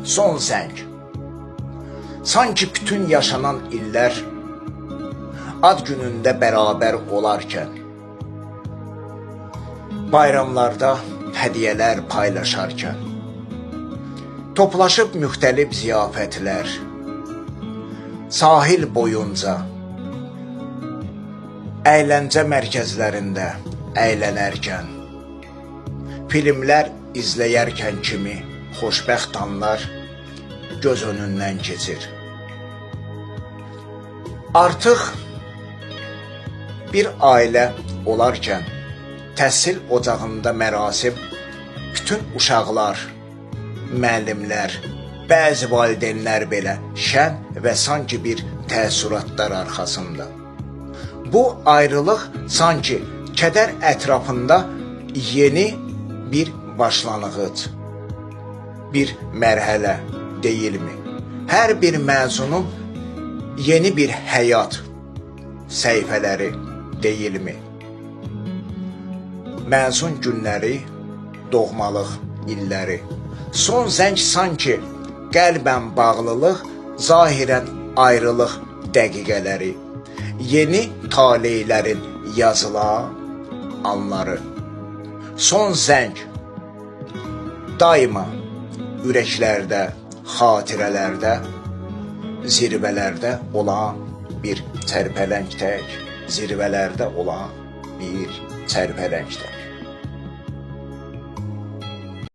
Son zəng. Sanki bütün yaşanan illər ad günündə bərabər olarkən, bayramlarda hədiyyələr paylaşarkən, toplaşıb müxtəlif ziyafətlər, sahil boyunca, əyləncə mərkəzlərində əylənərkən, filmlər izləyərkən kimi xoşbəxt anlar göz önündən keçir. Artıq bir ailə olarkən təhsil ocağında mərasim bütün uşaqlar, müəllimlər, bəzi valideynlər belə şən və sanki bir təəssüratlar arxasında. Bu ayrılıq sanki kədər ətrafında yeni bir başlanğıc, bir mərhələ deyilmi? Hər bir məzunun yeni bir həyat səhifələri deyilmi? Məzun günləri, doğmalıq illəri. Son zəng sanki qəlbən bağlılıq, zahirən ayrılıq dəqiqələri. Yeni taleylərin yazılan anları. Son zəng daima ürəklərdə, xatirələrdə, zirvələrdə olan bir çərpələng tək, zirvələrdə olan bir çərpələng tək.